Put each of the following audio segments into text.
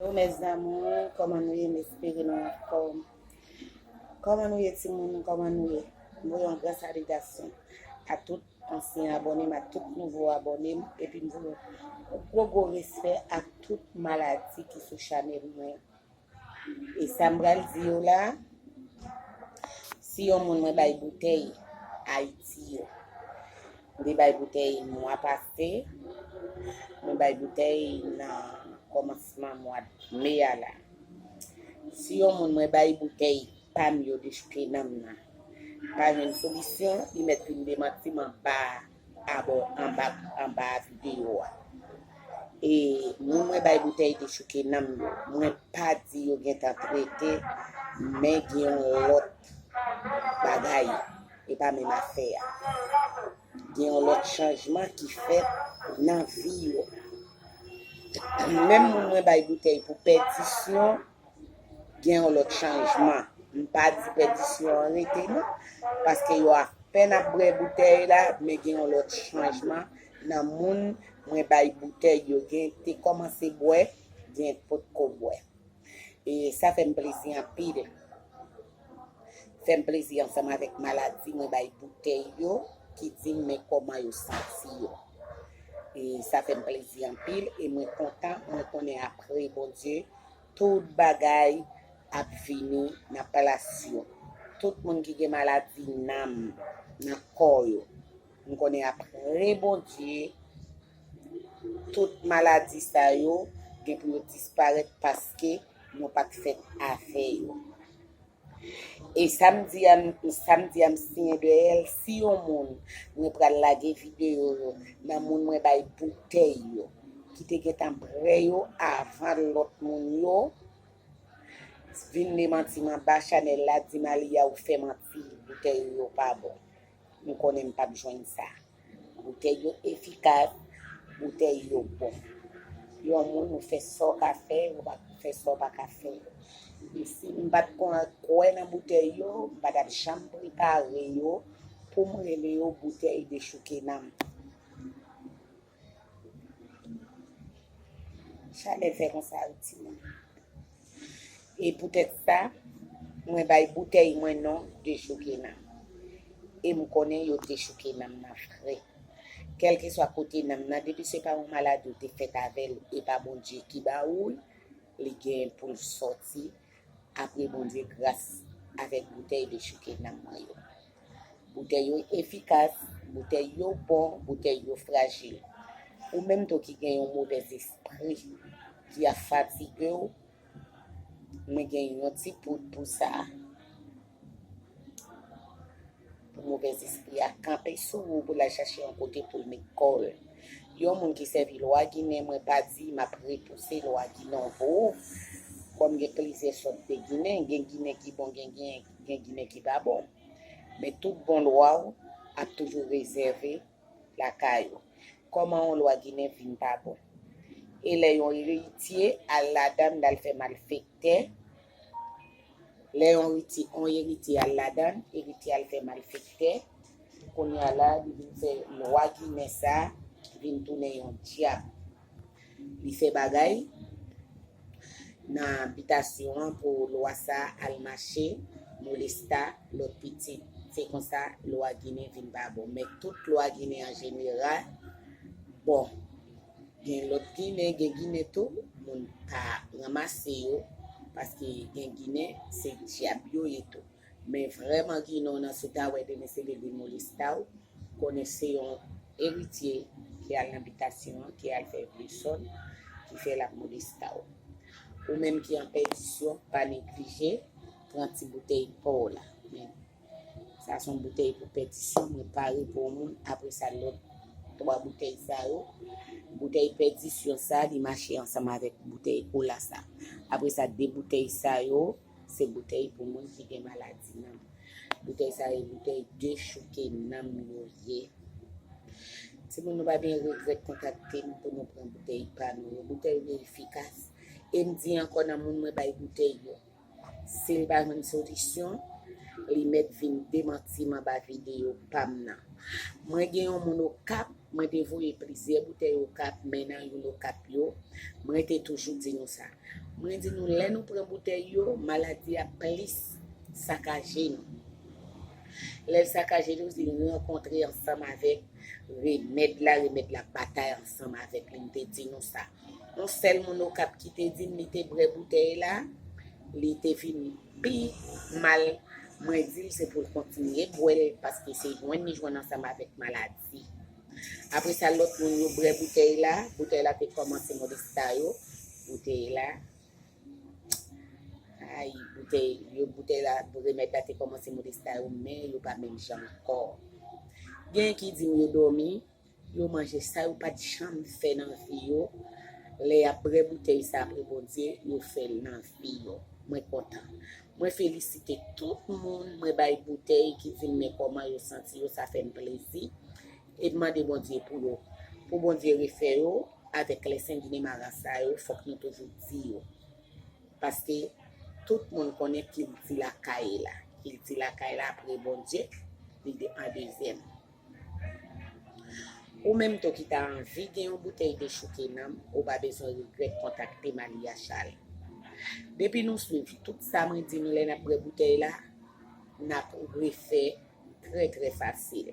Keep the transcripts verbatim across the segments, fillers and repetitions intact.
Hello mes amours, kòman nou ye? M espere nou anfòm. Kòman nou ye timoun? Kòman nou ye? M voye yon gran salitasyon a tout ansyen abòne m, a tout nouvo abòne m, epi m voye yon gwo gwo respè a tout maladi ki sou chanèl mwen. E sa m pral di yo la, si yon moun mwen bay boutèy Ayiti yo, m te bay boutèy mwa pase, mwen bay boutèy nan kòmansman mwa me a la. Si yon moun mwen bay boutèy pa m yo dechouke nanm nan, pa jwenn solisyon, li mèt vin demanti m anba abò anba anba videyo a. E moun mwen bay boutèy dechouke nanm yo, mwen pa di yo gentan trete, men gen yon lòt bagay, e pa menm afè a. Gen yon lòt chanjman ki fèt nan vi yo. Menm moun mwen bay boutèy pou pèdisyon, gen yon lòt chanjman. M pa di pèdisyon an rete non, paske yo apèn ap bwè boutèy la, men gen yon lòt chanjman nan moun mwen bay boutèy yo. Gen te kòmanse bwè, gen potko bwè. E sa fè m plezi anpil. Fè m plezi ansanm avèk maladi mwen bay boutèy yo, ki di m men kòman yo santi yo. E sa fè m plezi anpil e mwen kontan, mwen konnen apre Bondye, tout bagay ap vini nan plas yo. Tout moun ki gen maladi nanm nan kò yo, m konnen apre Bondye, tout maladi sa yo gen pou yo disparèt paske nou pa t fèt avè yo. E sa m di a, sa m di a, m siyen dèyè l, si yon moun mwen pral lage videyo yo nan moun mwen bay boutèy yo, ki te gentan bwè yo avan lòt moun yo, vin demanti m anba chanèl la, di m Aliya ou fè manti, boutèy ou yo pa bon. M konnen m p ap jwenn sa. Boutèy yo efikas, boutèy yo bon. Yon moun ou fè sa w ka fè, ou pa fè sa w pa ka fè. E si m pa t konn kwè nan boutèy yo, m pa t ap janm prepare yo pou m rele yo boutèy dechouke nanm. Chalè fè konsa wi timoun. E poutèt sa, mwen bay boutèy mwen non dechouke nanm. E m konnen yo dechouke nanm nan vre. Kèlkeswa kote nanm nan, depi se pa yon maladi ou te fèt avè l, e pa Bondye ki ba ou l, li gen pou l sòti apre Bondye gras avèk boutèy dechouke nanm mwen yo. Boutèy yo efikas, boutèy yo bon, boutèy yo frajil. Ou menm tou ki gen yon movèzespri ki ap fatige w, mwen gen yon ti poud pou sa. Pou movèzespri a kanpe sou ou, pou l al chache yon kote pou l met kò l. Yon moun ki sèvi lwa ginen, mwen pa di m ap repouse lwa ginen pou ou. Kòm gen plizyè sòt de ginen, gen ginen ki bon, gen, gen, gen ginen ki pa bon. Men tout bon lwa w ap toujou rezève lakay ou. Kòman yon lwa ginen vin pa bon? E lè yon eritye al ladan l, l al fè malfektè, lè yon eritye, yon eritye al ladan l, eritye al fè malfektè, kounye a la, li vin fè lwa ginen sa vin tounen yon dyab. Li fè bagay nan bitasyon an pou lwa sa al mache, molesta lòt pitit. Se konsa lwa ginen vin pa bon. Men tout lwa ginen an jeneral bon. Gen lòt ginen, gen ginen tou, moun pa ranmase yo, paske gen ginen, se dyab yo ye tou. Men vrèman ginen w nan sou ta wè demen se leve molesta w, konnen se yon eritye ki al nan bitasyon an, ki al fè vye sòl, ki fè l ap molesta w. Ou menm ki an pèdisyon, pa neglije pran ti boutèy pa w la. Men sa se yon boutèy pou pèdisyon, mwen pare pou yon moun. Apre sa, lòt twa boutèy sa yo, boutèy pèdisyon sa, li mache ansanm avèk boutèy kola sa. Apre sa, de boutèy sa yo, se boutèy pou moun ki gen maladi nanm. Boutèy sa yo, boutèy dechouke nanm yo ye. Timoun, nou pa byen regrèt kontakte m pou nou pran boutèy pa nou yo. Boutèy yo efikas. E m di ankò nan moun mwen bay boutèy yo, si l pa jwenn solisyon, li mèt vin demanti m anba videyo pa m nan. Mwen gen yon moun Okap, Mwen te voye plizyè boutèy Okap, men nan youn Okap yo, mwen te toujou di nou sa. Mwen di nou, lè nou pran boutèy yo, maladi a plis sakaje nou. Lè l sakaje nou, li rankontre ansanm avèk remèd la, remèd la batay ansanm avèk li. M te di nou sa. Yon sèl moun Okap ki te di m li te bwè boutèy la, li te vin pi mal. Mwen di l se pou l kontinye bwè l, paske se jwenn li jwenn ansanm avèk maladi. Apre sa, lòt moun yo bwè boutèy la, boutèy la te kòmanse molesta yo, boutèy la, ay, boutèy, yo, boutèy la, remèd la te kòmanse molesta yo, men yo pa menm jan ankò. Gen ki di m yo dòmi, yo manje sa yo pa t janm fè nan vi yo. Lè y ap bwè boutèy sa apre Bondye, yo fè l nan vi yo. Mwen kontan. Mwen felisite tout moun mwen bay boutèy ki di m men kòman yo santi yo, sa fè m plezi. E m mande Bondye pou yo. Pou Bondye refè yo avèk lè sangine maran sa yo, fòk nou toujou di yo. Paske tout moun konnen kilti lakay la. Kilti lakay la apre Bondye, li de, an dezyèm. Ou menm tou ki ta anvi gen yon boutèy dechouke nanm, ou pa bezwen regrèt kontakte Malia Chal. Depi nou swiv tout sa mwen di nou lè n ap bwè boutèy la, n ap refè trè, trè fasil.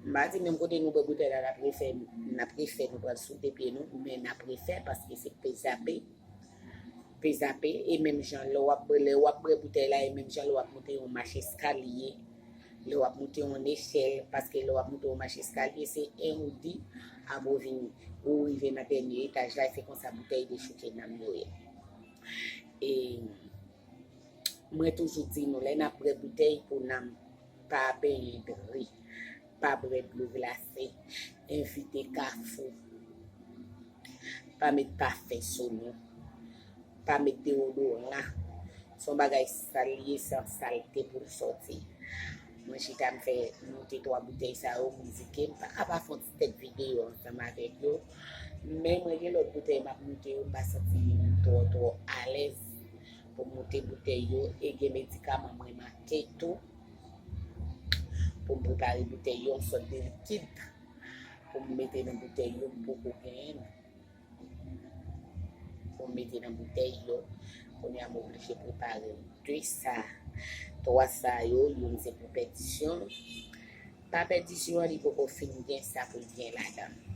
M pa di menm kote nou bwè boutèy la, n ap refè, n ap refè, nou pral soute pye nou, men n ap refè paske se pezape, pezape, e menm jan lè w ap, lè w ap bwè boutèy la, e menm jan lè w ap monte yon mach eskalye, lè w ap monte yon echèl, paske lè w ap monte yon mach eskalye, se en ou de, apre w vin, ou rive nan dènye etaj la, e se konsa boutèy dechouke nanm yo ye. E mwen toujou di nou, lè n ap bwè boutèy pou nanm, pa benyen dri, pa bwè dlo glase, evite kafou, pa met pafen sou nou, pa met deodoran. Se yon bagay sal li ye, se an salte pou l sòti. Mwen chita m fè moute twa boutèy sa yo, m di ke m pa ka pa fè yon ti tèt videyo ansanm avèk yo. Men mwen gen lòt boutèy m ap moute yo, m pa santi m twò, twò alèz pou m moute boutèy yo. E gen medikaman mwen manke tou pou m prepare boutèy yo, yon sòt de likid pou m mete nan boutèy yo, m poko genyen l pou m mete nan boutèy yo. Kounye a, m oblije prepare de sa. Twa sa yo, youn se pou pèdisyon. Pa pèdisyon an, li poko fin gen sa pou l gen ladan l.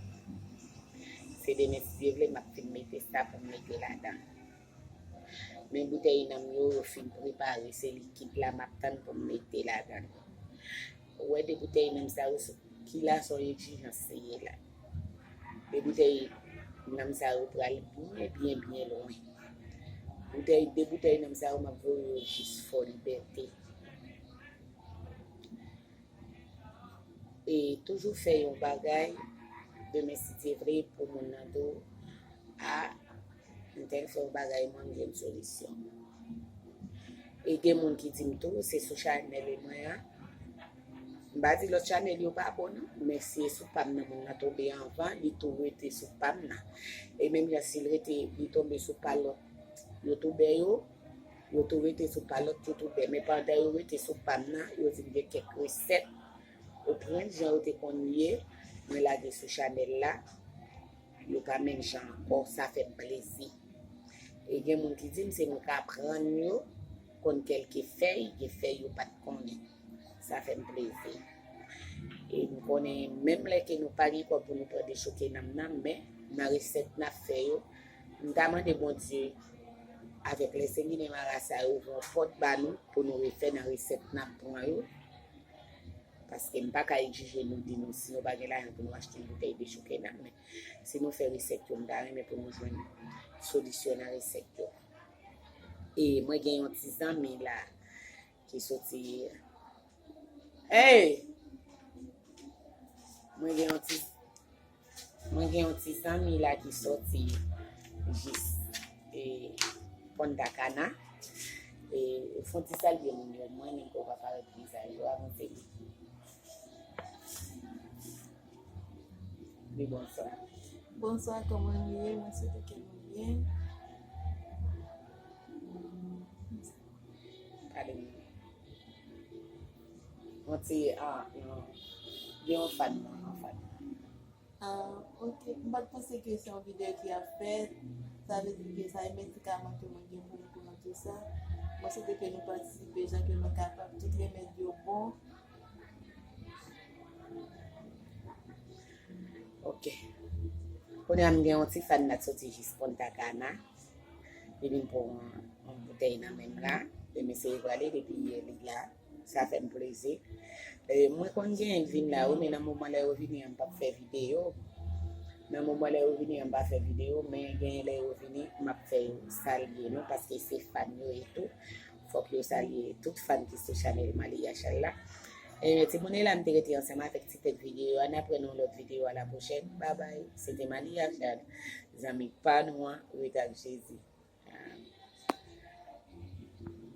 Se demen, si Dye vle, m ap fin mete sa pou m mete ladan l. Men boutèy nanm yo, yo fin prepare, se likid la m ap tann pou m mete ladan l. Ou wè de boutèy nanm sa yo, ki la sa yon egzijans se ye la. De boutèy nanm sa yo pral byen, byen, byen lwen. Boutèy, de boutèy nanm sa yo, m ap voye yo jis Fò Libète. E toujou fè yon bagay, demen si Dye vle, pou moun nan di w, a, m te fè yon bagay, mwen m jwenn solisyon. E gen moun ki di m tou, se sou chanèl mwen an. M pa di lòt chanèl yo pa bon non, men si e sou pa m nan moun nan tonbe anvan, li tou rete sou pa m nan. E menm jan si l rete, li tonbe sou pa lòt youtubè yo, yo tou rete sou pa lòt youtubè. Men pandan yo rete sou pa m nan, yo di m gen kèk resèt, ou pran jan yo te konn ye, mwen lage sou chanèl la, yo pa menm jan ankò, sa fè m plezi. E gen moun ki di m se nou k aprann yo konn kèlke fèy, gen fèy yo pa t konnen. Sa fè m plezi. E m konnen menm lè ke nou pa gen kòb pou nou pran dechouke nanm nan, men nan resèt n ap fè yo, m ta mande Bondye avèk lè sanginen maran sa yo ouvri yon pòt ba nou pou nou refè nan resèt n ap pran yo. Paske m pa ka egzije nou, di nou si nou pa gen lajan pou nou achte yon boutèy dechouke nanm, men si nou fè resèt yo, m ta renmen pou nou jwenn solisyon nan resèt yo. E mwen gen yon ti zanmi la ki soti, hey! Mwen gen yon ti, mwen gen yon ti zanmi la ki soti jis, e, Punta Cana. E, fè yon ti salye moun yo, mwen menm ke w pa parèt vizaj ou avanse. Di bonswa. Bonswa, kòman nou ye? Mwen swete ke nou byen. Pale m. Yon ti, a, non. Gen yon fan non, yon fan. Ah, ok, m pa t panse ke se yon videyo ki ap fèt. Sa vle di ke sa e medikaman ke mwen gen pou m pran tou sa. Mwen swete ke nou patisipe jan ke nou kapab, tout remèd yo bon. Ok. Kounye a m gen yon ti fan la t soti jis Punta Cana. Li vin pran yon, yon boutèy nan men m la. Demen se prale depi yè li la. Sa fè m plezi. E, mwen konn gen vin la wi, men nan moman lè yo vini an m p ap fè videyo. Nan moman lè yo vini an m pa fè videyo, men gen lè yo vini m ap fè yo salye nou paske se fan yo e tou. Fòk yo salye tout fan ki sou chanèl Malia Chal la. E, timoun e la m te rete ansanm avèk ti tèt videyo a. N ap wè nan lòt videyo a la pwochèn. Babay. Se te Malia Chal. Zanmi pa nou an, ret ak Jezi.